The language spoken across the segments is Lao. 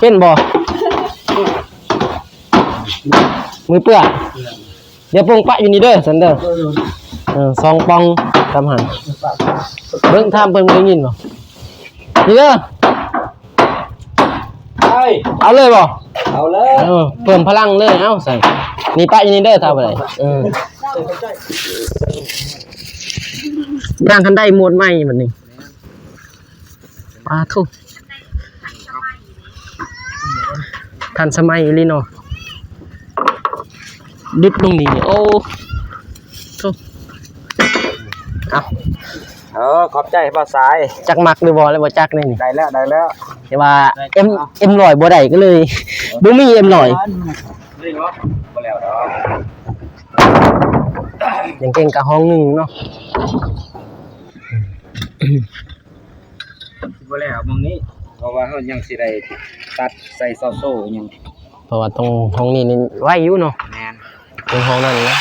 ເປັນບໍ່? ມືເປື້ອນ. ດຽວປົງປະຢູ່ນີ້ເດີ ຊັ້ນເດີ. ເອີ ສອງປ່ອງ ຕຳຫັ້ນ. ເບິ່ງ ຖາມເພິ່ນ ໄດ້ຍິນບໍ່? ນີ້ເດີ. ເອົາເລີຍບໍ່? ເອົາເລີຍ. ເອີ ເພີ່ມພະລັງເລີຍ. ເອົາຊັ້ນ ນີ້ປະຢູ່ນີ້ເດີ ຖ້າບໍ່ໄດ້. ເອີ ຍ່າງຄັນໄດໝວດໃໝ່ບັດນີ້. ປາໂທ້ ທັນສະໄໝອີ່ຫຼີເນາະ. ດຸດລົງນີ້ ໂອ້ ໂທ້ ເອົາ. ເອີ ຂອບໃຈບ່າວຊາຍ. ຈັກມັກຫຼືບໍ່ແລ້ວ ບໍ່ຈັກແນ່ນີ້. ໄດ້ແລ້ວ ໄດ້ແລ້ວ. ແຕ່ວ່າ ເອັມ ເອັມຮ້ອຍບໍ່ໄດ້ ກໍເລີຍບໍ່ມີເອັມຮ້ອຍ. ບໍ່ແລ້ວດອກ. ຍັງເກັ່ງກະຫ້ອງໜຶ່ງເນາະ. ຊິບໍ່ແລ້ວໝ່ອງນີ້ ເພາະວ່າເຮົາຍັງຊິໄດ້ຕັດໃສ່ຊາວໂສ້ຫຍັງ. ເພາະວ່າຕ້ອງ ຫ້ອງນີ້ນີ້ໄວຢູ່ເນາະ. ແມ່ນ ເປັນຫ້ອງນັ້ນນະ.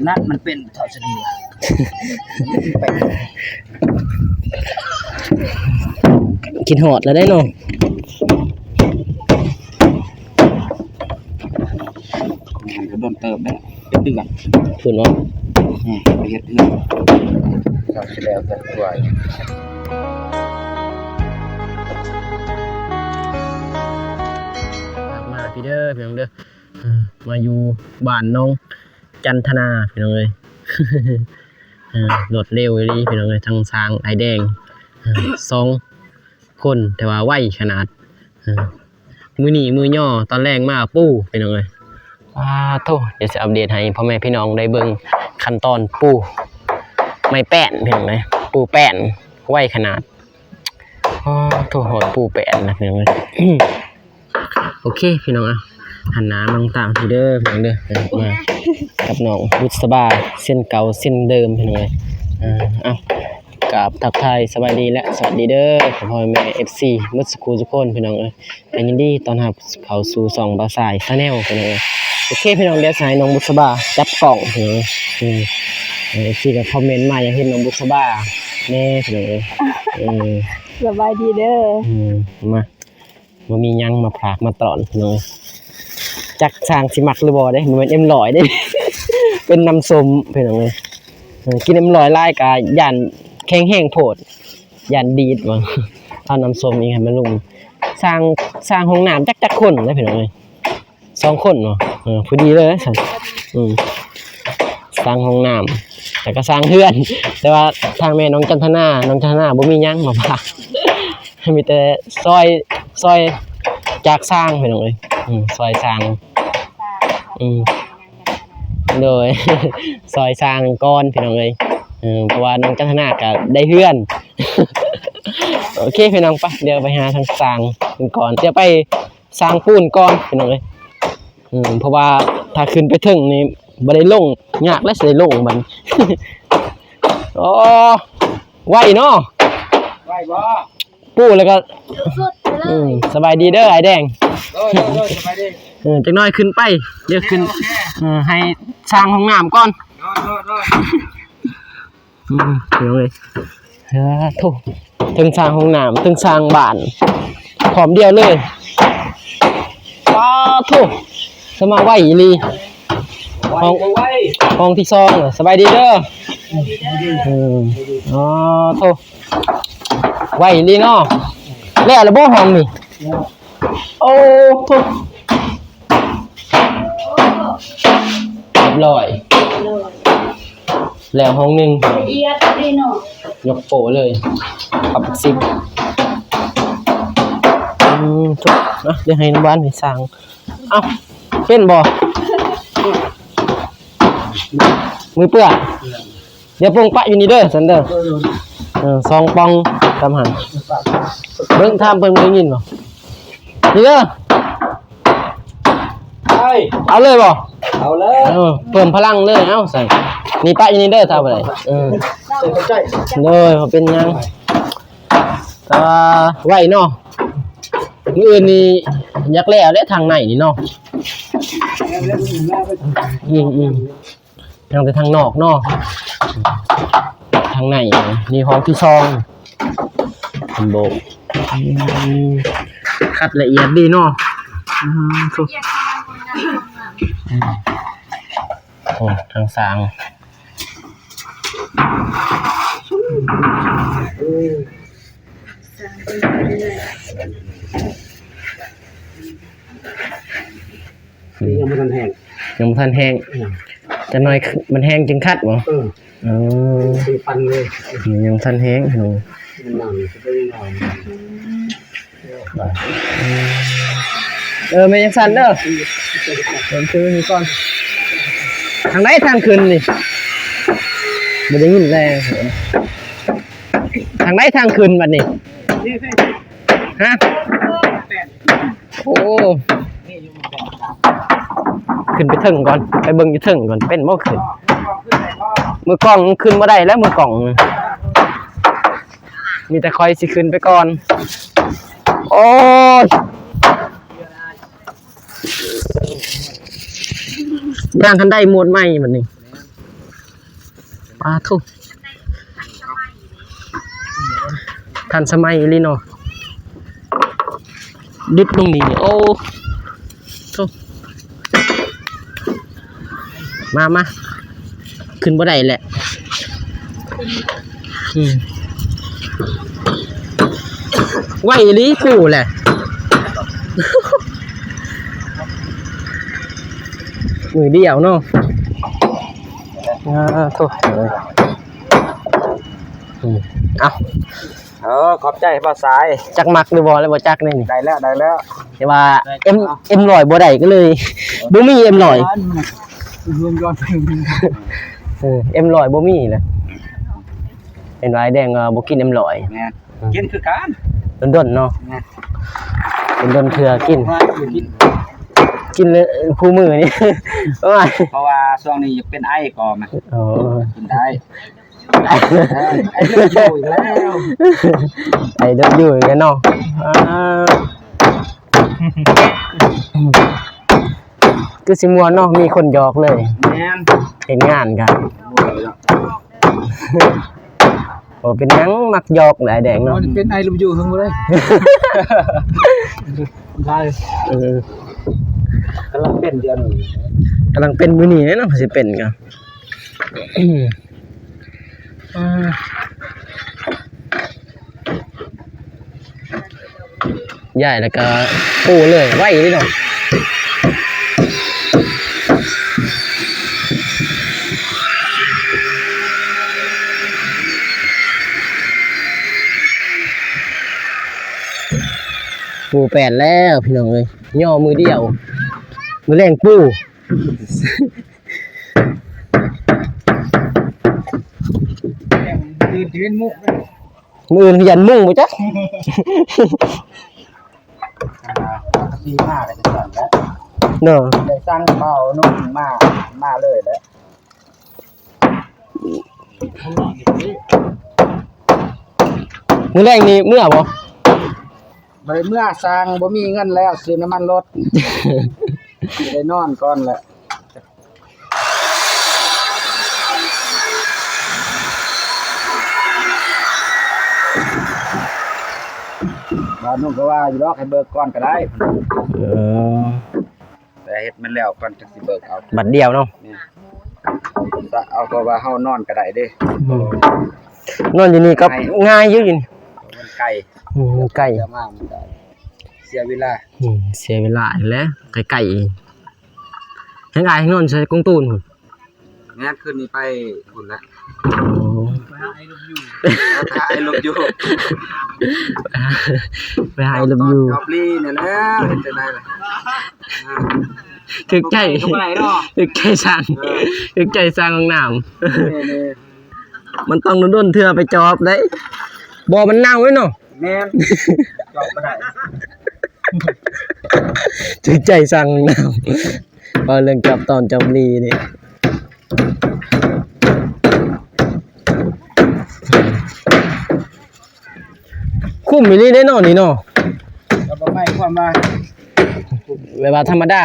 ນັ້ນມັນເປັນເທົ່າຊະນີ້ ຄິດຮອດແລ້ວເດ້ເນາະ. ກໍດົນເຕີບແລ້ວ ເປັນເດືອນພຸ້ນເນາະ. ອືມ ໄປເຮັດເຮືອນ ເຈົ້າຊິແລ້ວເຮືອນກວ່າ. ມາພີ່ເດີ ພີ່ນ້ອງເດີ ເອີ ມາຢູ່ບ້ານໜອງຈັນທະນາ ພີ່ນ້ອງເອີຍ. ເອີ ລວດເລັວອີ່ຫຼີ ພີ່ນ້ອງເອີຍ. ທັງຊ່າງອ້າຍແດງ ເອີ ສອງຄົນ ແຕ່ວ່າໄວຂະໜາດ. ເອີ ມື້ນີ້ມື້ຍໍຕອນແລງມາປູ ພີ່ນ້ອງເອີຍ. ປາໂທ້ ດຽວຊິອັບເດດໃຫ້ພໍ່ແມ່ພີ່ນ້ອງໄດ້ເບິ່ງຂັ້ນຕອນປູໄມ້ແປ້ນ ພີ່ນ້ອງເອີຍ. ປູແປ້ນໄວຂະໜາດ. ປາໂທ້ ຮອດປູແປ້ນແລ້ວ ພີ່ນ້ອງເອີຍ. ໂອເຄ ພີ່ນ້ອງເອີຍ ຫັນໜ້າມາທາງທີ່ເດີ ພີ່ນ້ອງເດີ. ມາກັບນ້ອງບຸດສະບາ ເຊັ່ນເກົ່າເຊັ່ນເດີມ ພີ່ນ້ອງເອີຍ. ເອີ ເອົາ ກາບທັກທາຍສະບາຍດີ ແລະ ສະຫວັດດີເດີ ພໍ່ແມ່ເອັຟຊີ ໝົດສູ່ຜູ້ທຸກຄົນ ພີ່ນ້ອງເອີຍ. ກໍຍິນດີຕ້ອນຮັບເຂົ້າສູ່ຊ່ອງບ່າວຊາຍ Channel ພີ່ນ້ອງເອີຍ. ໂອເຄ ພີ່ນ້ອງ ດຽວຊິໃຫ້ນ້ອງບຸດສະບາຈັບກ້ອງ ພີ່ນ້ອງເອີຍ. ເອີ ເອັຟຊີກໍຄອມເມັນມາ ຢາກເຫັນນ້ອງບຸດສະບາແດ່ ພີ່ນ້ອງເອີຍ. ເອີ ສະບາຍດີເດີ. ເອີ ມາ ບໍ່ມີຫຍັງມາຝາກມາຕ້ອນ ພີ່ນ້ອງເອີຍ. ຈັກຊ່າງຊິມັກຫຼືບໍ່ເດ້ ບໍ່ແມ່ນເອັມຮ້ອຍເດ້ ເປັນນ້ຳສົ້ມ ພີ່ນ້ອງເອີຍ. ເອີ ກິນເອັມຮ້ອຍຫຼາຍກະຢ້ານແຂງແຮງໂພດ ຢ້ານດີດວ່າ. ເອົານ້ຳສົ້ມອີກໃຫ້ມັນລົງ. ສ້າງ ສ້າງຫ້ອງນ້ຳຈັກ ຈັກຄົນເດ້ ພີ່ນ້ອງເອີຍ. ສອງຄົນເນາະ. ເອີ ພໍດີເລີຍຊັ້ນ. ອືມ ສ້າງຫ້ອງນ້ຳ ແລ້ວກໍສ້າງເຮືອນ. ແຕ່ວ່າທາງແມ່ນ້ອງຈັນທະນາ ນ້ອງຈັນທະນາບໍ່ມີຫຍັງມາຝາກ ມີແຕ່ຊ່ອຍ ຊ່ອຍຈາກສ້າງ ພີ່ນ້ອງເອີຍ. ອືມ ຊ່ອຍສ້າງ. ອືມ ໂດຍ ຊ່ອຍສ້າງກ່ອນ ພີ່ນ້ອງເອີຍ. ເອີ ເພາະວ່ານ້ອງຈັນທະນາກໍໄດ້ເຮືອນ. ໂອເຄ ພີ່ນ້ອງ ໄປ ດຽວໄປຫາທາງສ້າງກ່ອນ ດຽວໄປ ສ້າງປູນກ່ອນ ພີ່ນ້ອງເອີຍ. ເອີ ເພາະວ່າຖ້າຂຶ້ນໄປເທິງນີ້ບໍ່ໄດ້ລົງ ຍາກແລ້ວຊິໄດ້ລົງບັດນີ້. ໂອ້ ໄວເນາະ ໄວບໍ່? ປູແລ້ວກໍ ອືມ ສະບາຍດີເດີອ້າຍແດງ. ໂດຍ ໂດຍ ໂດຍ ສະບາຍດີ. ເອີ ຈັກໜ້ອຍຂຶ້ນໄປ ດຽວຂຶ້ນ ໂອເຄ ເອີ ໃຫ້ສ້າງຫ້ອງນ້ຳກ່ອນ. ໂດຍ ໂດຍ ໂດຍ. ອືມ ເອີຍ ເອີ ໂທ້ ເທິງສ້າງຫ້ອງນ້ຳ ເທິງສ້າງບ້ານ ພ້ອມດຽວເລີຍ. ປາໂທ້ ສະມາໄວອີ່ຫຼີ. ຫ້ອງ ຫ້ອງທີສອງ. ສະບາຍດີເດີ. ອືມ ອໍ ໂທ້ ໄວອີ່ຫຼີເນາະ. ແລ້ວລະບໍ່ຫ້ອງນີ້? ໂອ້ໂທ້ ຮຽບຮ້ອຍ ໂດຍ ແລ້ວຫ້ອງໜຶ່ງ ລະອຽດເດ້ເນາະ ຍົກໂປ້ເລີຍ ປັບສິບ. ອືມ ໂທ້ ນະ ດຽວໃຫ້ນ້ຳຫວານໄປສ້າງ. ເອົ້າ ເປັນບໍ່? ມືເປື້ອນ. ດຽວປົງປະຢູ່ນີ້ເດີ ຊັ້ນເດີ. ເອີ ສອງປ່ອງຕາມຫັ້ນ. ເບິ່ງ ຖາມເພິ່ນ ໄດ້ຍິນບໍ່? ນີ້ເດີ. ໄປ ເອົາເລີຍບໍ່? ເອົາເລີຍ. ເອີ ເພີ່ມພະລັງເລີຍ. ເອົາຊັ້ນ ນີ້ປະຢູ່ນີ້ເດີ ຖ້າບໍ່ໄດ້. ເອີ ຂອບໃຈ. ໂດຍ ບໍ່ເປັນຫຍັງ. ແຕ່ວ່າໄວເນາະ ມື້ອື່ນນີ້ຢາກແລ້ວແຫຼະ ທາງໃນນີ້ເນາະ. ອືມໆ ຍັງແຕ່ທາງນອກເນາະ ທາງໃນນີ້ຫ້ອງທີສອງ. ເພິ່ນໂບກ ອືມ ຄັດລະອຽດດີເນາະ. ອືມ ໂອ້ ອືມ ໂອ້ ທາງສ້າງ ນີ້ຍັງບໍ່ທັນແຫ້ງ ຍັງບໍ່ທັນແຫ້ງ. ອືມ ຈັກໜ້ອຍມັນແຫ້ງຈຶ່ງຄັດບໍ່? ເອີ ເອີ ຊິປັ່ນເລີຍ. ນີ້ຍັງບໍ່ທັນແຫ້ງພີ່ນ້ອງ. ມັນໜາວ ຊິໄປຍັງໜາວ. ເອີ ແມ່ນຈັ່ງຊັ້ນເດີ. ເບິ່ງຄືນີ້ກ່ອນ. ທາງໃດທາງຂຶ້ນນີ້? ບໍ່ໄດ້ຍິນແລ້ວ. ທາງໃດທາງຂຶ້ນບັດນີ້? ຮະ? ໂອ້ ຂຶ້ນໄປເທິງກ່ອນ ໄປເບິ່ງຢູ່ເທິງກ່ອນ ເປັນບໍ່ຂຶ້ນ? ມືກ້ອງຂຶ້ນບໍ່ໄດ້ແລ້ວ ມືກ້ອງ ມີແຕ່ຂ້ອຍຊິຂຶ້ນໄປກ່ອນ. ໂອ້ຍ ຍ່າງຄັນໄດໝວດໃໝ່ບັດນີ້. ປາໂທ້ ທັນສະໄໝອີ່ຫຼີເນາະ. ດິດລົງນີ້ ໂອ້ໂທ້ ມາ ມາ ຂຶ້ນບໍ່ໄດ້ແຫຼະ. ອືມ ໄວອີ່ຫຼີປູແຫຼະ ມືດຽວເນາະ. ອາ ໂທ້ ເອີຍ ອືມ ເອົາ ເອີ ຂອບໃຈບ່າວຊາຍ. ຈັກມັກຫຼືບໍ່ແລ້ວ ບໍ່ຈັກແນ່ນີ້. ໄດ້ແລ້ວ ໄດ້ແລ້ວ ແຕ່ວ່າ ເອັມ ເອັມຮ້ອຍບໍ່ໄດ້ ກໍເລີຍບໍ່ມີເອັມຮ້ອຍ. ເອີ ເອັມຮ້ອຍບໍ່ມີແຫຼະ ເຫັນວ່າອ້າຍແດງວ່າບໍ່ກິນເອັມຮ້ອຍ. ແມ່ນ ກິນຄືກັນ ດົນໆເນາະ. ແມ່ນ ດົນໆເທື່ອກິນ ກິນເລີຍຄູ່ມື້ນີ້. ໂອ້ຍ ເພາະວ່າຊ່ວງນີ້ເປັນໄອກໍ ອໍ ກິນໄດ້. ໄອເລິບຢູ່ອີກແລ້ວ ໄອເລິບຢູ່ອີກແລ້ວເນາະ. ອາ ຄືຊິມ່ວນເນາະ ມີຄົນຢອກເລີຍ. ແມ່ນ ເຮັດງານກະ ບໍ່ເປັນຫຍັງ ມັກຢອກຫຼາຍແດງເນາະ. ເປັນໄອເລິບຢູ່ເພິ່ນບໍ່ໄດ້ ໄດ້ ເອີ ກຳລັງເປັນດຽວນີ້ ກຳລັງເປັນມື້ນີ້ເນາະ ຊິເປັນກະ ອືມ ຍ້າຍແລ້ວກໍປູເລີຍ ໄວເດ້ເນາະ. ປູແປດແລ້ວພີ່ນ້ອງເອີຍ ຍໍມືດຽວ ມື້ແລງປູ. ຕື່ນເຫັນມຸກ ມື້ອື່ນຢ້ານມຸ້ງບໍ່ຈັກ. ອ່າ ປະກະຕິມາກໍຈັ່ງຊັ້ນແຫຼະເນາະ ໄດ້ສັ່ງເປົ່ານຸ່ງມາ ມາເລີຍແຫຼະ. ມື້ແລງນີ້ເມືອບໍ່? ບໍ່ໄດ້ເມືອ ຊ່າງບໍ່ມີເງິນແລ້ວ ຊື້ນ້ຳມັນລົດ ໄດ້ນອນກ່ອນແຫຼະ. ບ່າວນຸ່ງກໍວ່າຢູ່ດອກ ໃຫ້ເບີກກ່ອນກໍໄດ້. ເອີ ແຕ່ເຮັດມັນແລ້ວກ່ອນ ຈັ່ງຊິເບີກເອົາ ບັດດຽວເນາະ. ແມ່ນ ສະເອົາ ເພາະວ່າເຮົານອນກໍໄດ້ເດ້. ອືມ ນອນຢູ່ນີ້ກໍງ່າຍຢູ່ນີ້ ມັນໄກ. ອືມ ມັນໄກ ຈະມາມັນກໍເສຍເວລາ. ອືມ ເສຍເວລາອີກແລ້ວ ໄກໆ ແຮງອ້າຍນອນໃສ່ກົງຕູນພຸ້ນ. ແມ່ນ ຄືນນີ້ໄປພຸ້ນແຫຼະ. ໂອ້ ໄປຫາໄອ້ລົບຢູ່ ໄປຫາໄອ້ລົບຢູ່ ໄປຫາໄອ້ລົບຢູ່ ຈອບລີນີ້ແຫຼະ ເຮັດຈັ່ງໃດລະ. ຖືກໃຈ ຖືກໃຈຊ່າງ ເອີ ຖືກໃຈຊ່າງຫ້ອງນ້ຳ. ນີ້ໆ ມັນຕ້ອງດົນໆເທື່ອໄປຈອບໄດ໋. ບໍ່ ມັນເນົ່າເດ້ເນາະ. ແມ່ນ ຈອບບໍ່ໄດ້ ຖືກໃຈສັ່ງນຳ. ເວົ້າເລື່ອງຈັບຕ້ອນຈັບຫຼີນີ້ ຄຸ້ມອີ່ຫຼີເດ້ເນາະນີ້ເນາະ. ກໍບໍ່ໝາຍຄວາມວ່າ ແບບວ່າທຳມະດາ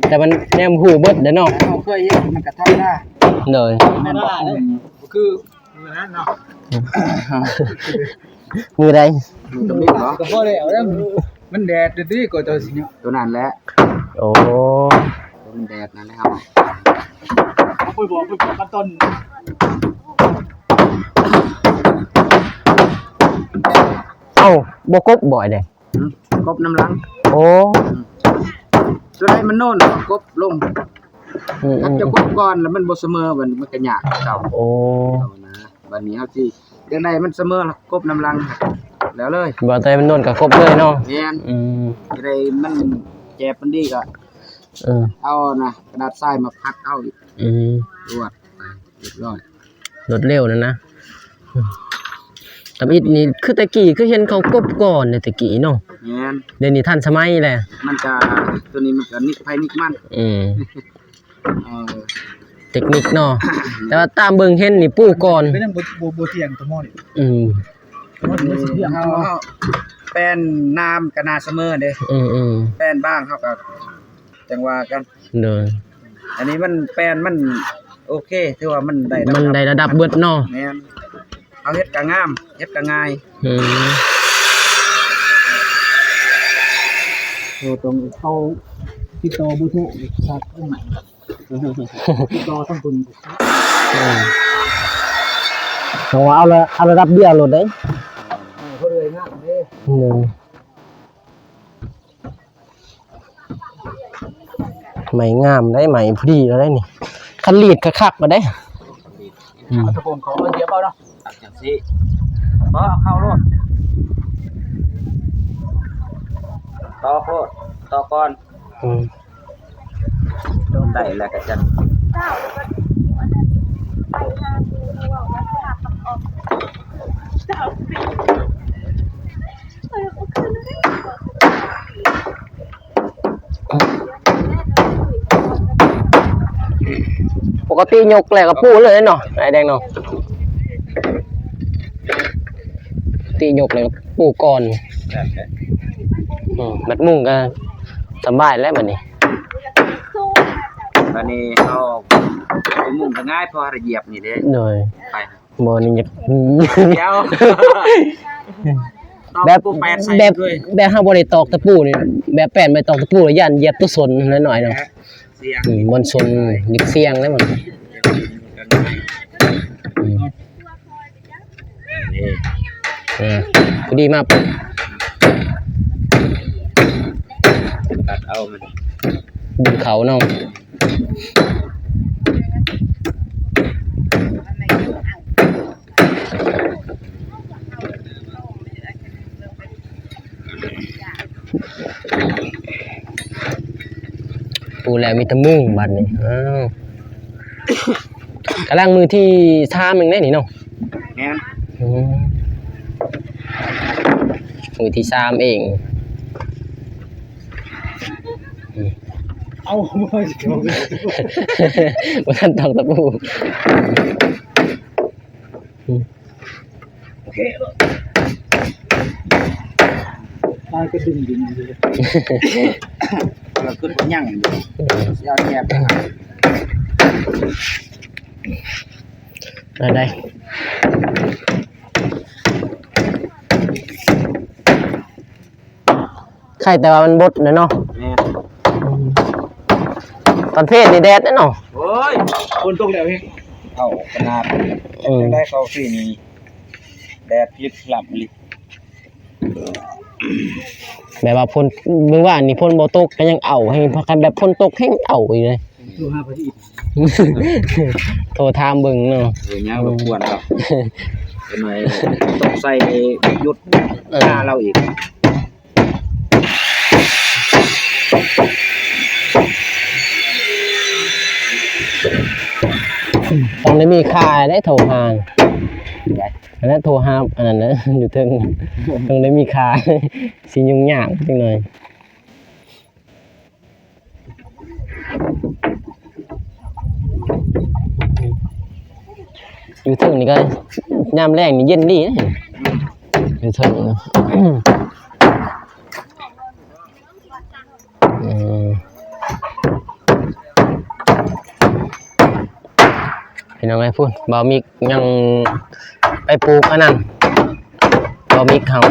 ແຕ່ມັນແນມຮູ້ເບິດເດ້ເນາະ. ເຮົາເຄີຍເຮັດມັນກໍທຳມະດາ. ໂດຍ ແມ່ນບໍ່? ຄື ມື້ນັ້ນເນາະ ມື້ໃດ? ມື້ຕະມິດເນາະ ກໍພໍແລ້ວ ມັນແດດດີກວ່າຕົວຊິເນາະ ຕົວນັ້ນແຫຼະ. ໂອ້ ຕົວມັນແດດນັ້ນແຫຼະ. ເຮົາ ເອົາ ບໍ່ກົບບໍ່ໄດ໋? ຫືມ ກົບນຳຫຼັງ. ໂອ້ ອືມ ຕົວໃດມັນໂນ້ນກໍກົບລົງ. ອືມ ຄັນຈະກົບກ່ອນແລ້ວມັນບໍ່ສະເໝີ ມັນ ມັນກໍຍາກເກົ່າ. ໂອ້ ບາດນີ້ເຮົາຊິຈັ່ງໃດມັນສະເໝີ ແລ້ວກົບນຳຫຼັງ ແລ້ວເລີຍ. ບໍ່ແຕ່ມັນໂນ້ນກໍກົບເລີຍເນາະ. ແມ່ນ ອືມ ຈະໄດ້ມັນແຈບມັນດີກໍ ເອີ ເອົານະ ກະດາດຊາຍມາພັດເອົາອີກ. ອືມ ລວດໄປ ຮຽບຮ້ອຍ ລວດເລັວນັ້ນນະ. ທຳອິດນີ້ຄືແຕ່ກີ້ ຄືເຫັນເຂົາກົບກ່ອນແຕ່ກີ້ເນາະ. ແມ່ນ ດຽວນີ້ທັນສະໄໝແລ້ວ ມັນກະ ຕົວນີ້ມັນກະນິກໃຜນິກມັນ. ອືມ ເອີ ເຕັກນິກເນາະ. ແຕ່ວ່າຕາມເບິ່ງເຫັນນີ້ປູ່ກ່ອນ ເປັນຫຍັງບໍ່ ບໍ່ ບໍ່ທ່ຽງຕົວໝໍນີ້? ອືມ ເຮົາ ເຮົາແປ້ນໜາມກໍໜາສະເໝີເດ້. ອືມໆ ແປ້ນບາງເຮົາກໍຈັ່ງວ່າກັນ. ໂດຍ ອັນນີ້ມັນແປ້ນມັນໂອເຄ ຖືວ່າມັນໄດ້ ມັນໄດ້ລະດັບເບິດເນາະ. ແມ່ນ ເຮົາເຮັດກໍງາມ ເຮັດກໍງ່າຍ. ອືມ ໂອ້ ຕ້ອງເອົາຕິດຕໍ່ເບີໂທ ຄັກ ຕິດຕໍ່ທາງຄົນ. ເອີ ເພາະວ່າເອົາລະ ເອົາລະດັບເບຍໂລດເດ້. ເອີ ພໍເລື່ອຍງາມເດ້. ໂດຍ ໄມ້ງາມໄດ໋ ໄມ້ພໍດີແລ້ວໄດ໋ນີ້ ຄັນລີດຄັກໆ ກໍໄດ້. ອືມ ເອົາຕະໂກນເຂົ້າມາຫຽບເອົາເນາະ ຕັດຈັ່ງຊີ້ ບໍ່ ເອົາເຂົ້າໂລດ ຕອກໂລດ ຕອກກ່ອນ. ອືມ ໄດ້ແລ້ວກໍຈັ່ງ ປົກກະຕິຍົກແລ້ວກໍປູເລີຍເນາະ ອ້າຍແດງເນາະ. ຕິຍົກແລ້ວປູກ່ອນ. ອືມ ມັດມຸງກໍສະບາຍແລ້ວບັດນີ້. ບັດນີ້ເຮົາໄປມຸງກໍງ່າຍ ເພາະວ່າໄດ້ຢຽບນີ້ເດ້. ໂດຍ ໄປ ບໍ່ນີ້ຢາກ ດຽວ ຕອກຕະປູແປດໃສ່ ແບບ ເລີຍ ແບບເຮົາບໍ່ໄດ້ຕອກຕະປູນີ້ ແບບແປ້ນບໍ່ໄດ້ຕອກຕະປູ ຢ້ານຢຽບຕົວຊົນໜ້ອຍໆເນາະ. ສຽງ ອືມ ບ່ອນຊົນນີ້ສຽງແລ້ວມັນ ອືມ ນີ້ ເອີ ພໍດີມາປຸບ ຕັດເອົາມັນ ດຶງເຂົ້າເນາະ. ປູແລ້ວມີແຕ່ມຸງບັດນີ້. ອ້າວ ກຳລັງມື້ທີສາມເອງເດ້ນີ້ເນາະ. ແມ່ນ ອືມ ມື້ທີສາມເອງ. ເອົາ ບໍ່ທັນຕອກຕະປູ. ໂອເຄ ຕາຍກໍດຶງດິນຢູ່ ແລ້ວຂຶ້ນຍັງຢູ່ ຊິເອົາແຍບ ໄດ້ ໄດ້. ໄຄແຕ່ວ່າມັນບົດແລ້ວເນາະ. ແມ່ນ ອືມ ຕອນເພດນີ້ແດດແດ່ເນາະ. ໂອ້ຍ ຝົນຕົກແລ້ວເຮງ ເອົາຂະໜາດ ເອີ ຈັ່ງໃດເຂົາຊິນີ້ ແດດພິດລຳອີ່ຫຼີ. ແບບວ່າຝົນ ມື້ວານນີ້ຝົນບໍ່ຕົກກໍຍັງເອົາ ແຮງ ຄັນແບບຝົນຕົກແຮງເອົາອີກເລີຍ. ໂທຫາໃຜອີກ ໂທຖາມເບິ່ງເນາະ. ເອີ ຍາວລົບກວນເນາະ ເອີ ຈັກໜ້ອຍຕ້ອງໃສ່ຢຸດ ເອີ ໜ້າລາວອີກ. ຕ້ອງໄດ້ມີຄ່າໄດ້ໂທຫາ. ອັນນັ້ນໂທຫາອັນນັ້ນນະ ຢູ່ເທິງ ຕ້ອງໄດ້ມີຂາ ຊິຫຍຸ້ງຍາກຈັກໜ່ອຍ. ຢູ່ເທິງນີ້ກໍຍາມແລງນີ້ເຢັນດີເດ້ ຢູ່ເທິງ. ອືມ ພີ່ນ້ອງເອີຍ ພຸ້ນ ບ່າວມິກຍັງໄປປູກອັນນັ້ນ ບ່າວມິກເຮົາ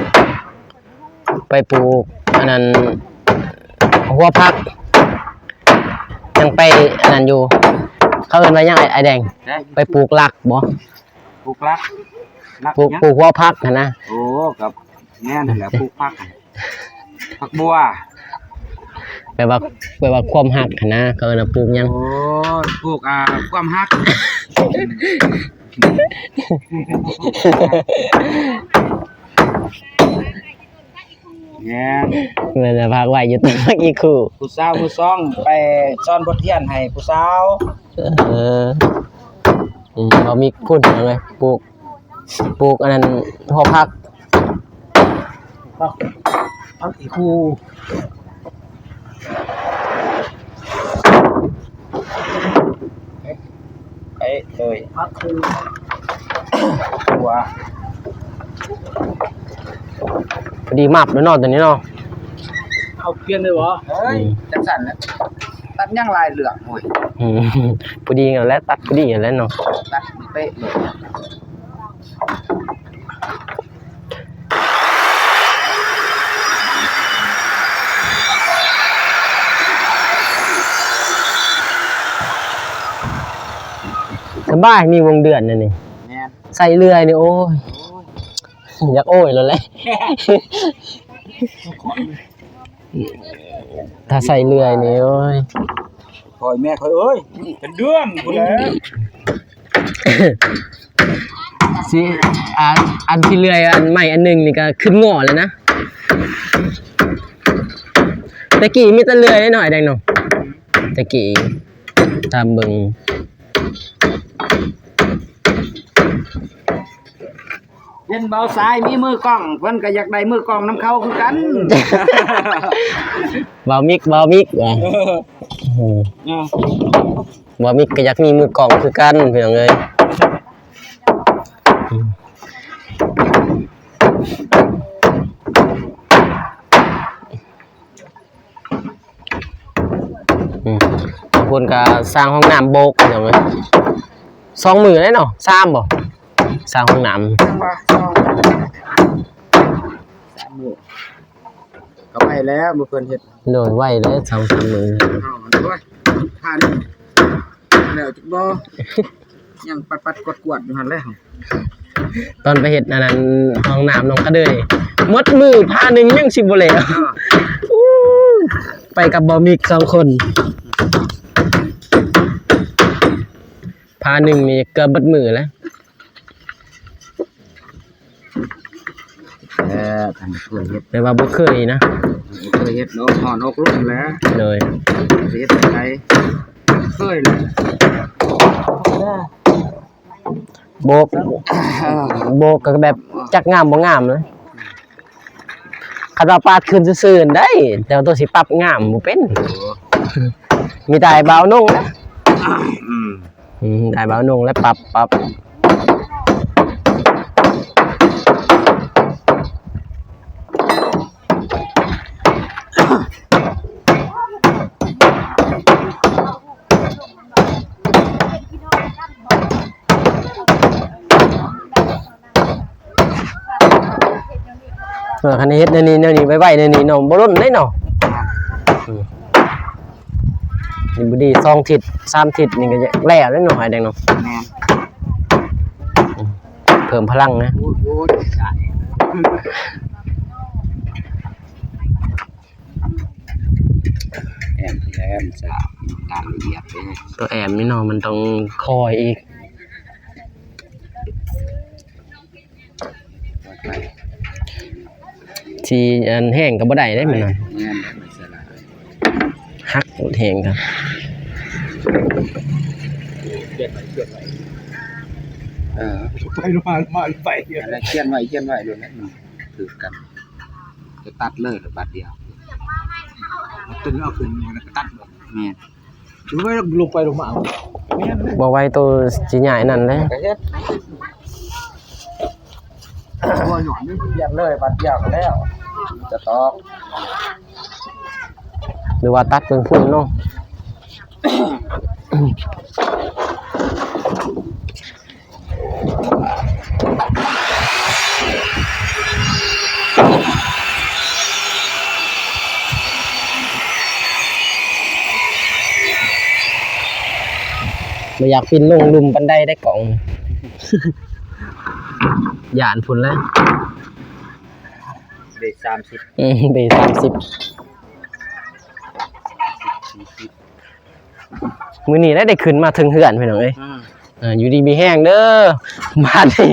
ໄປປູກອັນນັ້ນ ຫົວຜັກ ຍັງໄປອັນນັ້ນຢູ່ ເຂົາເອີ້ນວ່າຫຍັງ ອ້າຍ ອ້າຍແດງ? ໄປປູກລັກບໍ? ປູກລັກ ລັກ ປູກຫຍັງ? ປູກຫົວຜັກຫັ້ນນະ. ໂອ້ ກໍແມ່ນຫັ້ນແຫຼະ ປູກຜັກ ຜັກບົວ ແປວ່າ ແປວ່າຄວາມຮັກຫັ້ນນະ ເຂົາເອີ້ນວ່າປູກຫຍັງ? ໂອ້ ປູກ ອ່າ ຄວາມຮັກ ແມ່ນ ແມ່ນແຫຼະ ພັກໄວ້ຢູ່ຕົ້ນຜັກອີ່ຄູ່ ຜູ້ສາວມືສອງໄປສອນບົດຮຽນໃຫ້ຜູ້ສາວ. ເອີ ອືມ ເຮົາມີພຸ້ນເອົາໄວ້ປູກ ປູກອັນນັ້ນ ຫົວຜັກ ຜັກ ຜັກອີ່ຄູ່ ເອີ ເອີຍ ຜັກຄູ ຫົວ ພໍດີມັບແລ້ວເນາະ ຕົວນີ້ເນາະ ເອົາປ່ຽນເລີຍບໍ? ເອີຍ ອືມ ຈັ່ງຊັ້ນແຫຼະ ຕັດຫຍັງຫຼາຍເລື່ອງ ໂອ້ຍ ອືມ ພໍດີຫັ້ນແຫຼະ ຕັດພໍດີຫັ້ນແຫຼະເນາະ ຕັດເປະເລີຍ. ສະບາຍ ມີວົງເດືອນແນວນີ້ ແມ່ນ ໃສ່ເລື່ອຍນີ້ ໂອ້ຍ ໂອ້ຍ ຢາກໂອ້ຍໂລດແຫຼະ ຖ້າໃສ່ເລື່ອຍນີ້ ໂອ້ຍ ຂ້ອຍແມ່ຂ້ອຍເອີຍ ເປັນເດືອນພຸ້ນແຫຼະ. ຊິ ອັນ ອັນທີ່ເລື່ອຍ ອັນໄມ້ອັນໜຶ່ງນີ້ກໍຂຶ້ນງໍ້ແລ້ວນະ ແຕ່ກີ້ມີແຕ່ເລື່ອຍເນາະ ອ້າຍແດງເນາະ ແຕ່ກີ້ ຕາມເບິ່ງ ເຫັນບ່າວຊາຍມີມືກ້ອງ ເພິ່ນກໍຢາກໄດ້ມືກ້ອງນຳເຂົາຄືກັນ ບ່າວມິກ ບ່າວມິກວ່າ ເອີ ເອີ ເນາະ ບ່າວມິກກໍຢາກມີມືກ້ອງຄືກັນ ພີ່ນ້ອງເອີຍ. ອືມ ບາງຄົນກໍສ້າງຫ້ອງນ້ຳໂບກ ພີ່ນ້ອງເອີຍ ສອງມື້ແລ້ວເນາະ ສາມບໍ ສ້າງຫ້ອງນ້ຳ ຍັງວ່າສອງ ສາມມື້ ກໍໄວແລ້ວ ມື້ເພິ່ນເຮັດ ໂດຍ ໄວແລ້ວ ສອງສາມມື້ ເອົາ ໂອ້ຍ ທ່ານ ແລ້ວຈັກບໍ່ ຍັງປັດໆກວດໆຢູ່ຫັ້ນແຫຼະ ຕອນໄປເຮັດອັນນັ້ນ ຫ້ອງນ້ຳໜອງກະເດີຍ ໝົດມື້ພາໜຶ່ງຍັງຊິບໍ່ແລ້ວ ເອີ ໄປກັບບ່າວມິກສອງຄົນ ພາໜຶ່ງນີ້ເກືອບໝົດມື້ແລ້ວ. ແຕ່ທ່ານເຄີຍເຮັດ ແຕ່ວ່າບໍ່ເຄີຍນະ ບໍ່ເຄີຍເຮັດ ອອກຮ້ອນອອກລົມແຫຼະ ໂດຍ ຊິເຮັດຈັ່ງໃດ ເຄີຍແຫຼະ ໂບກ ໂບກກໍແບບຈັກງາມບໍ່ງາມນະ ຄັນວ່າປາດຄືນຊື່ໆໄດ້ ແຕ່ວ່າໂຕຊິປັບງາມບໍ່ເປັນ ມີແຕ່ອ້າຍບ່າວນົງນະ ອືມ ອືມ ໄດ້ບ່າວນົງແລ້ວປັບ ປັບ ເອີ ຄັນເຮັດແນວນີ້ ແນວນີ້ໄວໆ ແນວນີ້ເນາະ ບໍ່ດົນເດ້ເນາະ ອືມ ນີ້ບໍ່ດີ ສອງທິດ ສາມທິດນີ້ກໍແລ້ວເດ້ເນາະ ອ້າຍແດງເນາະ ແມ່ນ ອືມ ເພີ່ມພະລັງນະ ໂອ້ຍ ໂອ້ຍ ສາຍ ແອມ ແອມ ສາຍ ງານລະອຽດເດ້ ຕົວແອມນີ້ເນາະ ມັນຕ້ອງຄອຍອີກ ຊິອັນແຫ້ງກໍບໍ່ໄດ້ເດ້ມັນນະ ແມ່ນ ແມ່ນ ມັນສະຫຼາຍ ຫັກແຫ້ງກໍ ເອີ ໄປລົງມາ ລົງມາ ລົງໄປ. ອັນນັ້ນຂຽນໄວ້ ຂຽນໄວ້ໂລດແຫຼະ ມັນຖືກກັນ ຈະຕັດເລີຍບາດດຽວ ຕຶງເອົາຂຶ້ນ ມັນກໍຕັດໂລດ. ແມ່ນ ຄືວ່າລົງໄປລົງມາ ແມ່ນ ບໍ່ໄວໂຕຊິຍ້າຍນັ້ນເດ້ ກໍເຮັດ ບໍ່ຫຍັງ ຂຽນເລີຍບາດດຽວກໍແລ້ວ ຈະຕອກ ຫຼືວ່າຕັດເບິ່ງພຸ້ນເນາະ. ບໍ່ຢາກປິ່ນລົງລຸ່ມປານໃດໄດ໋ກ້ອງ ຢ້ານພຸ້ນແຫຼະ. ເບສາມສິບ ອືມ ເບສາມສິບ ສີ່ສິບ ມື້ນີ້ໄດ້ ໄດ້ຂຶ້ນມາເທິງເຮືອນພີ່ນ້ອງເອີຍ. ອືມ ເອີ ຢູ່ດີມີແຮງເດີ ບາດນີ້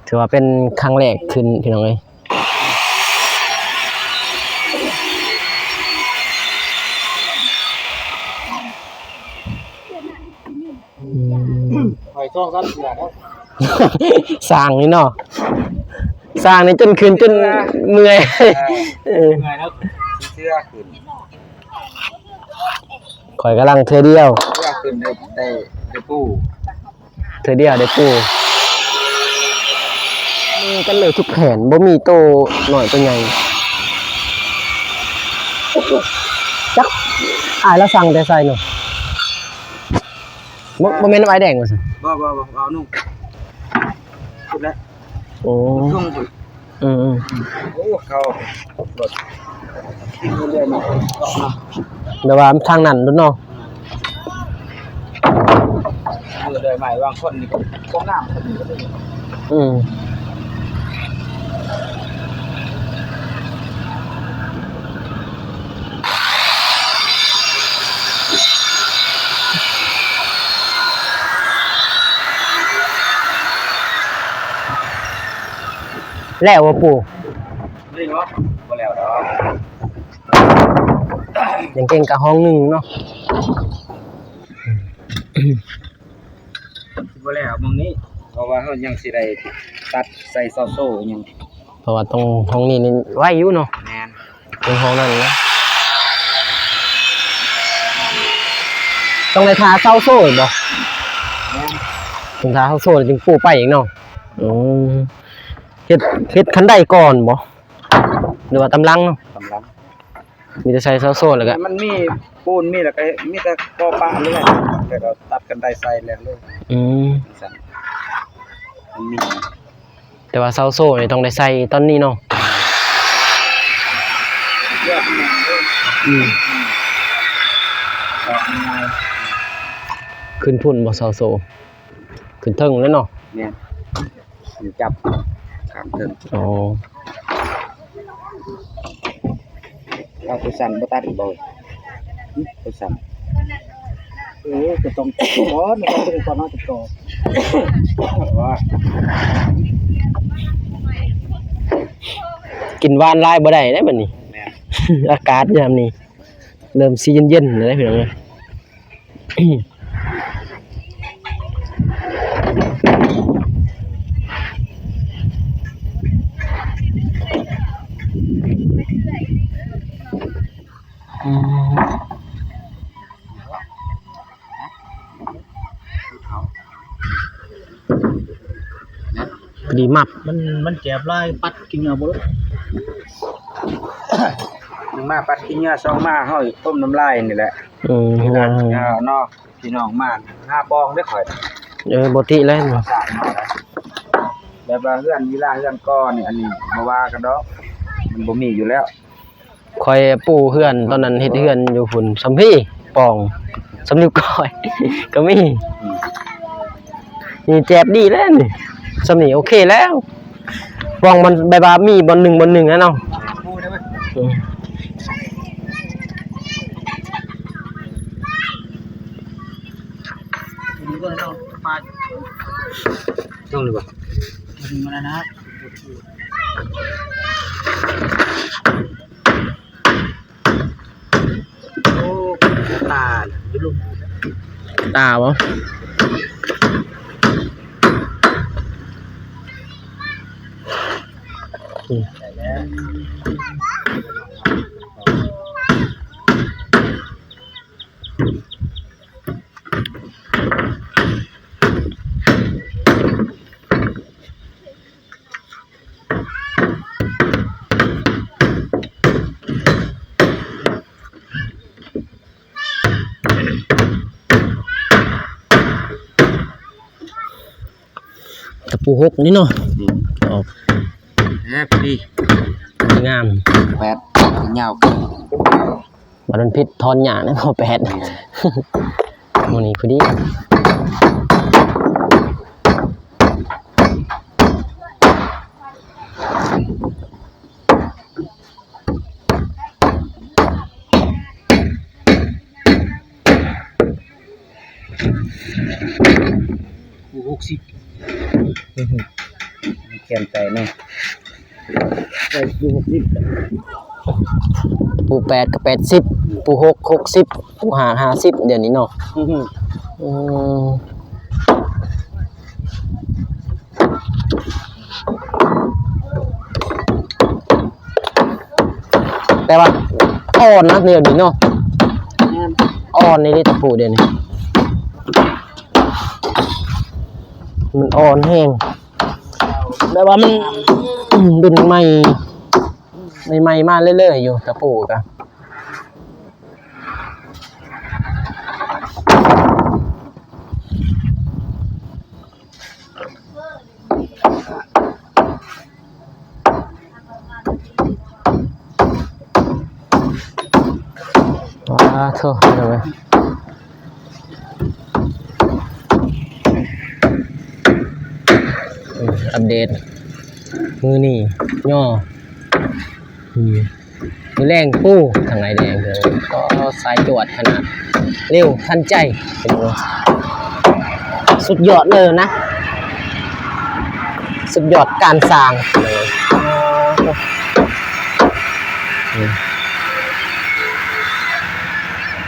ຖືວ່າເປັນຄັ້ງແລກຂຶ້ນພີ່ນ້ອງເອີຍ. ອືມ ຂ້ອຍສອງສາມເທື່ອແລ້ວ ສ້າງນີ້ເນາະ ສ້າງນີ້ຈົນຂຶ້ນຈົນເມື່ອຍ ເອີ ເມື່ອຍແລ້ວ ເຊື່ອຂຶ້ນ ຂ້ອຍກຳລັງເທື່ອດຽວ ເຊື່ອຂຶ້ນໄດ້ ໄດ້ ໄດ້ປູ ເທື່ອດຽວໄດ້ປູ ມີກັນເລີຍທຸກແຜ່ນ ບໍ່ມີໂຕນ້ອຍໂຕໃຫຍ່ ຈັກອ້າຍລາວສັ່ງແຕ່ໃສເນາະ ບໍ່ ບໍ່ແມ່ນນຳອ້າຍແດງວ່າຊັ້ນ ບໍ່ ບໍ່ ບໍ່ ເອົານຸ່ງ ພຸ້ນແຫຼະ ໂອ້ ເທິງພຸ້ນ ອືມໆ ໂອ້ ເຂົາລົດ ແບບວ່າທາງນັ້ນໂລດເນາະ ເອີ ເລີຍໃໝ່ ບາງຄົນນີ້ກໍບໍ່ງາມ ອືມ. ແລ້ວບໍ່ປູ່? ບໍ່ແລ້ວດອກ ຍັງເກັ່ງກະຫ້ອງໜຶ່ງເນາະ. ຊິບໍ່ແລ້ວໝ່ອງນີ້ ເພາະວ່າເຮົາຍັງຊິໄດ້ຕັດໃສ່ເສົາໂສ້ຫຍັງ ເພາະວ່າຕ້ອງ ຫ້ອງນີ້ນີ້ໄວຢູ່ເນາະ. ແມ່ນ ເປັນຫ້ອງນັ້ນນະ ຕ້ອງໄດ້ທາເສົາໂສ້ອີກບໍ່? ແມ່ນ ຕ້ອງທາເສົາໂສ້ຈຶ່ງປູໄປອີກເນາະ. ອືມ ເຮັດ ເຮັດຄັນໄດກ່ອນບໍ່ ຫຼືວ່າຕາມຫຼັງເນາະ? ຕາມຫຼັງ. ມີແຕ່ໃສ່ເສົາໂສ້ແລ້ວກະ ມັນມີປູນມີແລ້ວກະ ມີແຕ່ກໍ່ປະນີ້ແຫຼະ ແລ້ວກໍຕັດກັນໄດໃສ່ແລ້ວເລີຍ. ອືມ ມັນມີ ແຕ່ວ່າເສົາໂສ້ນີ້ຕ້ອງໄດ້ໃສ່ຕອນນີ້ເນາະ. ອືມ ຂຶ້ນພຸ້ນບໍ່ເສົາໂສ້? ຂຶ້ນເທິງແລ້ວເນາະ. ແມ່ນ ມັນຈັບຂ້າງເທິງ. ອໍ ເອົາໂຕສັ້ນບໍ່ຕັດອີກບໍ່? ໂຕສັ້ນ ເອີ ກໍຕ້ອງ ບໍ່ ມັນຕ້ອງເປັນຕອນເຮົາຈະຕໍ່. ກິນຫວານຫຼາຍບໍ່ໄດ້ເດ້ບັດນີ້. ແມ່ນ ອາກາດຍາມນີ້ເລີ່ມຊິເຢັນໆແລ້ວເດ້ ພີ່ນ້ອງເອີຍ. ພໍດີມັບ ມັນ ມັນແຈບຫຼາຍ ປັດກິນເຫຍື້ອບໍ່ລົງ. ໜຶ່ງມາປັດຂີ້ເຫຍື້ອ ສອງມາເຮົາຕົ້ມນ້ຳລາຍນີ້ແຫຼະ. ອືມ ເນາະ ພີ່ນ້ອງມາຫາປອງເດ້ຂ້ອຍ. ເອີ ບໍ່ຕິເລີຍ ແບບວ່າເຮືອນວິລາເຮືອນກໍນີ້ ອັນນີ້ບໍ່ວ່າກັນດອກ ມັນບໍ່ມີຢູ່ແລ້ວ. ຂ້ອຍປູເຮືອນ ຕອນນັ້ນເຮັດເຮືອນຢູ່ພຸ້ນ ສ່ຳພີ່ປອງ ສ່ຳນິ້ວກ້ອຍ ກໍມີ. ອືມ ນີ້ແຈບດີແລ້ວນີ້ ສ່ຳນີ້ໂອເຄແລ້ວ. ປອງມັນແບບວ່າມີບ່ອນໜຶ່ງບ່ອນໜຶ່ງນະເນາະ. ອືມ ລົງເລີຍບໍ່? ໂອ້ ຕາຍ ຢູ່ລຸ່ມ. ຕາບໍ່? ອືມ ຕະປູຫົກນີ້ເນາະ ອືມ ອອກ ເອີ ພໍດີ ງາມ ແປດ ຍາວ ບາດມັນຜິດ ຖອນຫຍ້ານະ ພໍແປດ ມື້ນີ້ພໍດີ. ຜູ້ຫົກສິບ ແຂນໄປເນາະ ໄປຜູ້ຫົກສິບ ຜູ້ແປດກໍແປດສິບ ຜູ້ຫົກຫົກສິບ ຜູ້ຫ້າຫ້າສິບ ດຽວນີ້ເນາະ ອືມ ແຕ່ວ່າອ່ອນນະ ດຽວນີ້ເນາະ ແມ່ນ ອ່ອນອີ່ຫຼີຕະປູດຽວນີ້ ມັນອ່ອນແຮງ ແບບວ່າມັນ ລຸ້ນໃໝ່ ໃໝ່ໆ ມາເລື້ອຍໆ ຢູ່ ຕະປູກະ. ປາໂທ້ ພີ່ນ້ອງເອີຍ ອັບເດດ ມື້ນີ້ຍໍ ອືມ ມື້ແລງປູທາງໄອແດງ ກໍສາຍຈວດຂະໜາດ ເລັວທັນໃຈ ສຸດຍອດເລີຍນະ ສຸດຍອດການສ້າງ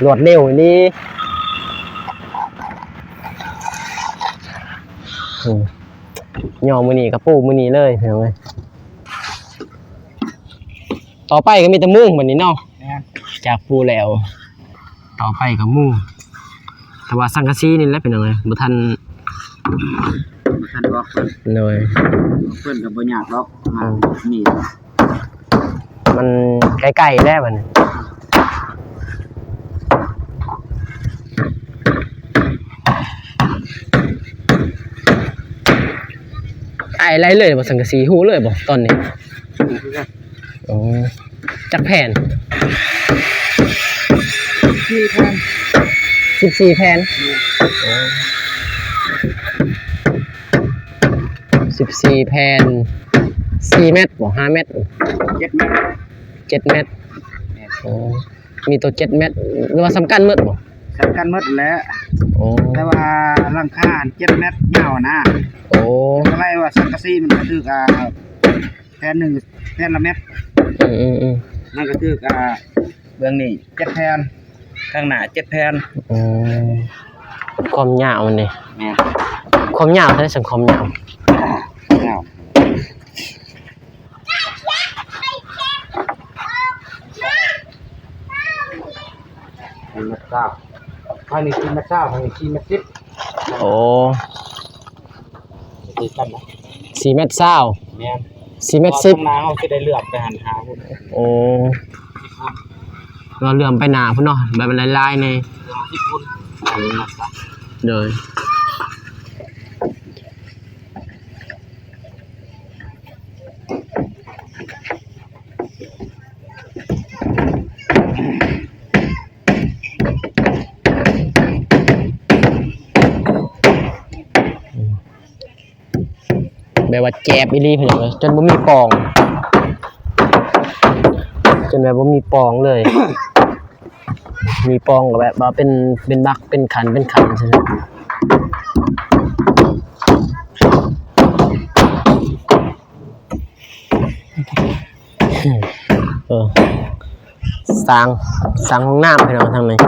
ລວດເລັວອີ່ຫຼີ ຍໍມື້ນີ້ກໍປູມື້ນີ້ເລີຍ ພີ່ນ້ອງເອີຍ. ຕໍ່ໄປກໍມີແຕ່ມຸງບັດນີ້ເນາະ ແມ່ນ ຈາກປູແລ້ວ ຕໍ່ໄປກໍມຸງ ແຕ່ວ່າສັງກະສີນີ້ແຫຼະ ພີ່ນ້ອງເອີຍ ບໍ່ທັນ ບໍ່ທັນບອກເພິ່ນ ໂດຍ ເພິ່ນກໍບໍ່ຍາກດອກ ອືມ ມີ ມັນໃກ້ໆແລ້ວບັດນີ້ ອ້າຍໄລ່ເລີຍບໍ່ ສັງກະສີ ຮູ້ເລີຍບໍ່ຕອນນີ້? ຮູ້ຄືກັນ. ອໍ ຈັກແຜ່ນ? ສິບສີ່ແຜ່ນ. ສິບສີ່ແຜ່ນ? ແມ່ນ. ອໍ ສິບສີ່ແຜ່ນ ສີ່ແມັດບໍ່ ຫ້າແມັດ? ເຈັດແມັດ. ເຈັດແມັດ. ແມ່ນ. ອໍ ມີໂຕເຈັດແມັດ ຫຼືວ່າສ່ຳກັນໝົດບໍ່? ສ່ຳກັນໝົດແຫຼະ. ອໍ ແຕ່ວ່າຫຼັງຄາເຈັດແມັດຍາວນະ. ໂອ້ ກໍໄລ່ວ່າສັງກະສີມັນກໍຖືກ ອ່າ ແຜ່ນໜຶ່ງແຜ່ນລະແມັດ. ອືມໆໆ ມັນກໍຖືກ ອ່າ ເບື້ອງນີ້ເຈັດແຜ່ນ ຂ້າງໜ້າເຈັດແຜ່ນ. ອືມ ຄວາມຍາວມັນເດ? ແມ່ນ. ຄວາມຍາວເທົ່າໃດຊັ້ນ ຄວາມຍາວ? ຍາວ ສີ່ແມັດຊາວ ທາງນີ້ສີ່ແມັດຊາວ ທາງນີ້ສີ່ແມັດສິບ. ໂອ້ ຄືກັນນະ ສີ່ແມັດຊາວ. ແມ່ນ. ສີ່ແມັດສິບ ເພາະວ່າທາງໜ້າເຮົາຊິໄດ້ເຫຼືອບໄປຫັ້ນຫາພຸ້ນ. ໂອ້ ເຮົາເຫຼືອບໄປໜ້າພຸ້ນເນາະ ແບບມັນຫຼາຍໆ ໃນ ເຫຼືອບສິບພຸ້ນ. ໂດຍ. ແບບວ່າແຈບອີ່ຫຼີພີ່ນ້ອງເອີຍ ຈົນບໍ່ມີປ່ອງ ຈົນແບບບໍ່ມີປ່ອງເລີຍ. ມີປ່ອງກໍແບບວ່າເປັນ ເປັນບັກ ເປັນຂັນ ເປັນຂັນ ຈັ່ງຊີ້ນະ. ເອີ ສ້າງ ສ້າງຫ້ອງນ້ຳໃຫ້ເນາະທາງນີ້.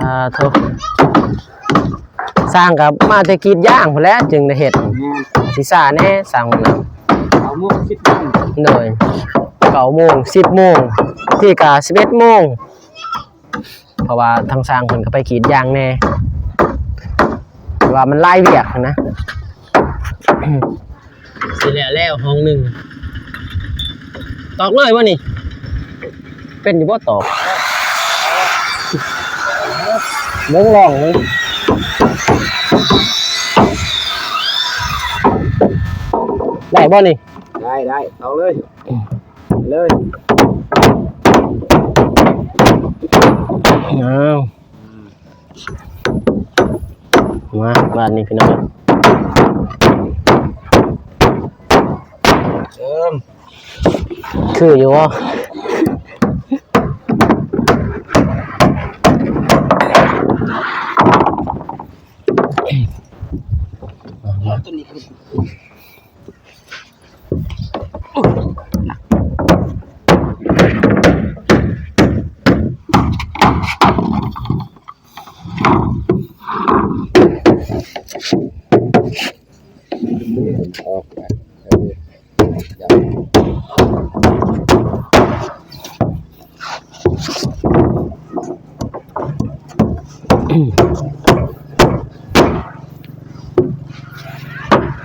ອ່າ ສາທຸ ຊ່າງກໍມາແຕ່ກຣີດຢາງພຸ້ນແຫຼະ ຈຶ່ງໄດ້ເຮັດ ແມ່ນ ຊິຊ້າແດ່ຊ່າງນະ ເກົ້າໂມງ ສິບໂມງ ໂດຍ ເກົ້າໂມງ ສິບໂມງ ທີ່ກະສິບເອັດໂມງ ເພາະວ່າທາງຊ່າງເພິ່ນກໍໄປກຣີດຢາງແດ່ ແຕ່ວ່າມັນຫຼາຍວຽກຫັ້ນນະ. ຊິແລ້ວແລ້ວຫ້ອງໜຶ່ງ ຕອກເລີຍບໍ່ນີ້? ເປັນຢູ່ບໍ່ຕອກ? ເບິ່ງລອງເບິ່ງ ໄດ້ບໍ່ນີ້? ໄດ້ ໄດ້ ຕອກເລີຍ ເລີຍ ອ້າວ. ມາບາດນີ້ພີ່ນ້ອງ ເອີມ ຄືຢູ່ບໍ່? ຕົວນີ້ຄື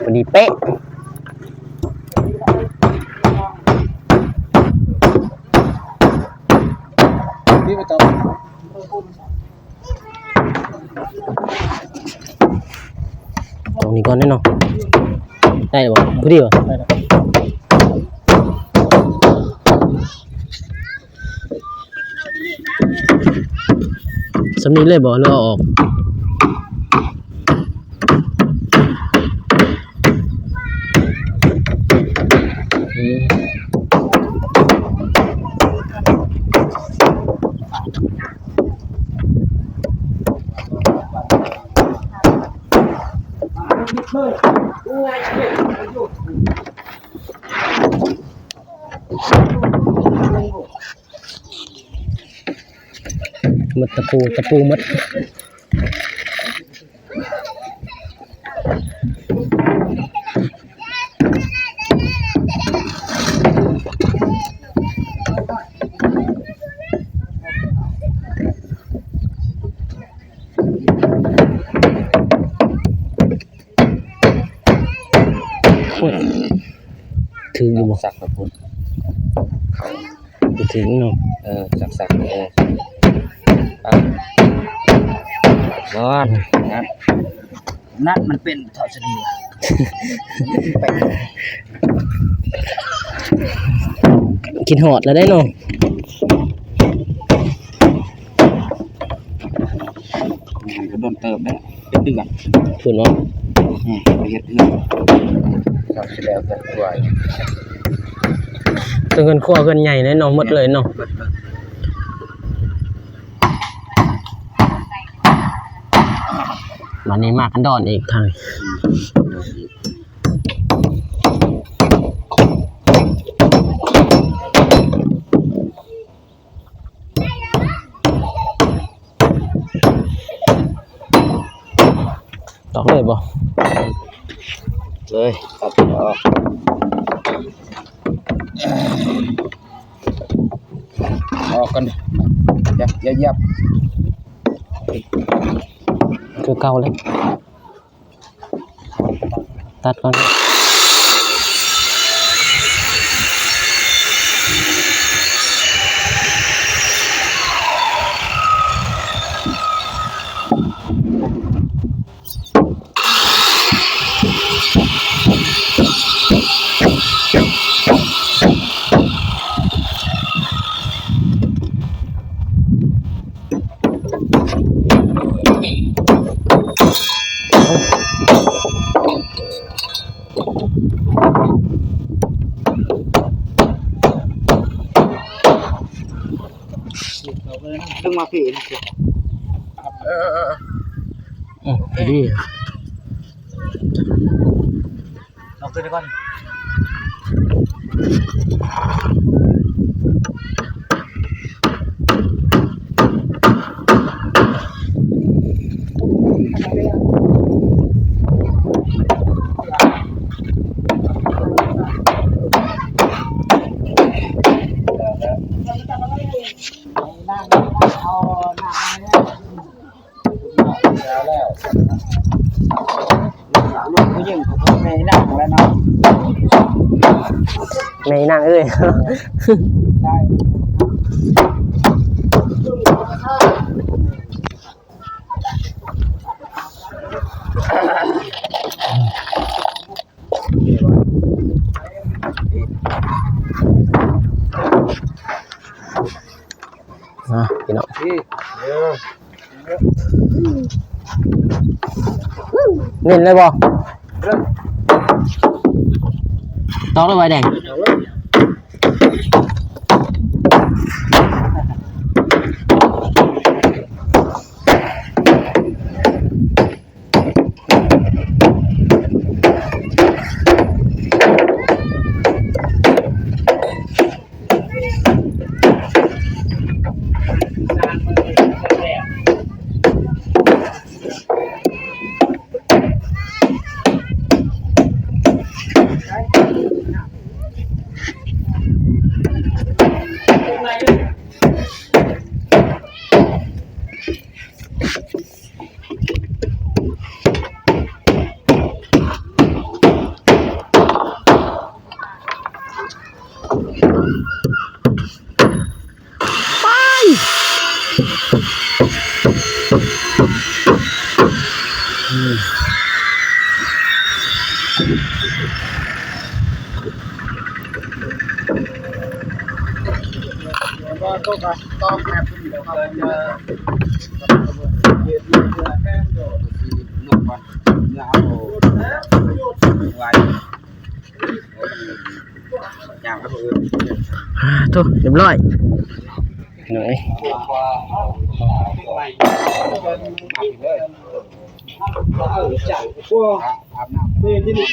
ພໍດີເປະ ນີ້ໄປຕໍ່ ຕົງນີ້ກ່ອນເນາະ ໄດ້ບໍ່? ພໍດີບໍ່? ໄດ້ແລ້ວ ສ່ຳນີ້ເລີຍບໍ່ ຫຼືເອົາອອກ? ໝົດຕະປູ ຕະປູໝົດ. ຖືກຢູ່ບໍ່? ສັກໆ ພຸ້ນ ບໍ່ຖືກເນາະ ເອີ ສັກໆ ເອີ ປັບ ນອນ ນັ້ນ ນັ້ນມັນເປັນເທົ່າຊະດີ ຄິດຮອດແລ້ວເດ້ເນາະ. ກໍດົນເຕີບແລ້ວ ເປັນເດືອນ ເພິ່ນວ່າ ອືມ ໄປເຮັດເຮືອນ ເຈົ້າຊິແລ້ວເຮືອນຄົວ ແຕ່ເຮືອນຄົວເຮືອນໃຫຍ່ແນ່ເນາະ ໝົດເລີຍເນາະ ໝົດເລີຍ ບາດນີ້ມາກັນດອນອີກທາງ ອືມ. ຕອກເລີຍບໍ່? ເລີຍ ຕັດອອກ ອອກກ່ອນ ຫຍັບ ຫຍັບ ຫຍັບ ຄືເກົ່າເລີຍ. ຕັດກ່ອນ. ດຶງມາພີ້ນະ. ເອີ ເອີ ເອີ ເອີ ພໍດີ. ລອງຂຶ້ນໄປກ່ອນ. ເ ຜູ້ຍິງ ແມ່ນາງແລ້ວເນາະ ແມ່ນາງເອີຍ ໃຊ່ ອ່ະ ພີ່ນ້ອງ ເນັ້ນເລີຍບໍ່? ຕອກເລີຍບໍ່ອ້າຍແດງ? ໄປ ອ່າ ໂທ້ ຮຽບຮ້ອຍ ພີ່ນ້ອງເອີຍ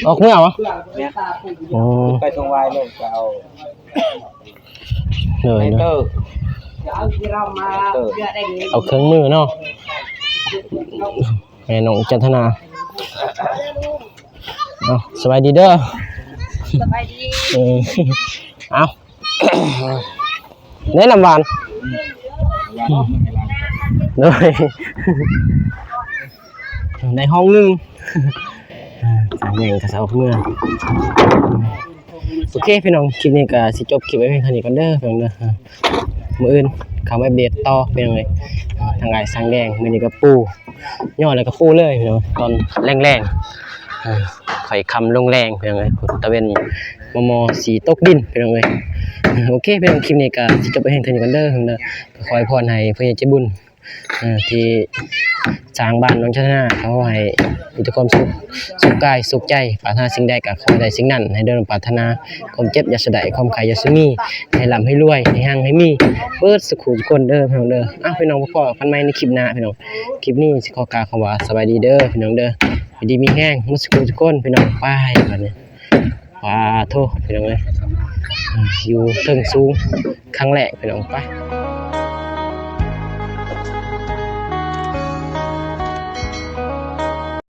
ອອກເມືອຫວາ? ໂອ້ ໄປທົ່ງວາຍເລີຍ ເອົາ ໂດຍ ໂດຍ ເອົາເຄື່ອງມືເນາະ ແມ່ນ້ອງຈັນທະນາ. ເອົາ ສະບາຍດີເດີ ສະບາຍດີ ເອີ ເອົາ ໄດ້ນ້ຳຫວານ ໂດຍ ໄດ້ຫ້ອງໜຶ່ງ ສາວແດງກໍເຊົາເມືອ. ໂອເຄ ພີ່ນ້ອງ ຄລິບນີ້ກໍຊິຈົບຄລິບໄວ້ພຽງເທົ່ານີ້ກ່ອນເດີ ພີ່ນ້ອງເດີ. ມື້ອື່ນເຂົ້າມາອັບເດດຕໍ່ ພີ່ນ້ອງເອີຍ ທາງອ້າຍສາງແດງ ມື້ນີ້ກໍປູ ຍໍແລ້ວກໍປູເລີຍ ພີ່ນ້ອງ ຕອນແລງໆ ເອີ ຄ່ອຍຄ່ຳລົງແລງ ພີ່ນ້ອງເອີຍ ຕາເວັນມໍ່ໆ ຊິຕົກດິນ ພີ່ນ້ອງເອີຍ. ໂອເຄ ພີ່ນ້ອງ ຄລິບນີ້ກໍຊິຈົບໄປພຽງເທົ່ານີ້ກ່ອນເດີ ພີ່ນ້ອງເດີ. ກໍຂໍອວຍພອນໃຫ້ຜູ້ໃຫຍ່ໃຈບຸນ ເອີ ທີ່ສ້າງບ້ານໜອງຈັນທະນາ ຂໍໃຫ້ມີແຕ່ຄວາມສຸກ ສຸກກາຍສຸກໃຈ ປາດຖະໜາສິ່ງໃດກໍຂໍໃຫ້ໄດ້ສິ່ງນັ້ນ ໃຫ້ໄດ້ດັ່ງປາດຖະໜາ ຄວາມເຈັບຢ່າສະໄດ້ ຄວາມໄຂ້ຢ່າສະມີ ໃຫ້ລ່ຳໃຫ້ລວຍ ໃຫ້ຮັ່ງໃຫ້ມີ ເບິດສູ່ຜູ້ທຸກຄົນເດີ ພີ່ນ້ອງເດີ. ເອົາ ພີ່ນ້ອງ ພໍ້ກັນໃໝ່ໃນຄລິບໜ້າ ພີ່ນ້ອງ. ຄລິບນີ້ຊິຂໍກ່າວຄຳວ່າ ສະບາຍດີເດີ ພີ່ນ້ອງເດີ. ຢູ່ດີມີແຮງໝົດສູ່ຜູ້ທຸກຄົນ ພີ່ນ້ອງ. ໄປ ບາດນີ້ ປາໂທ້ ພີ່ນ້ອງເອີຍ ຢູ່ເທິງສູງ ຄັ້ງແລກ ພີ່ນ້ອງ. ໄປ.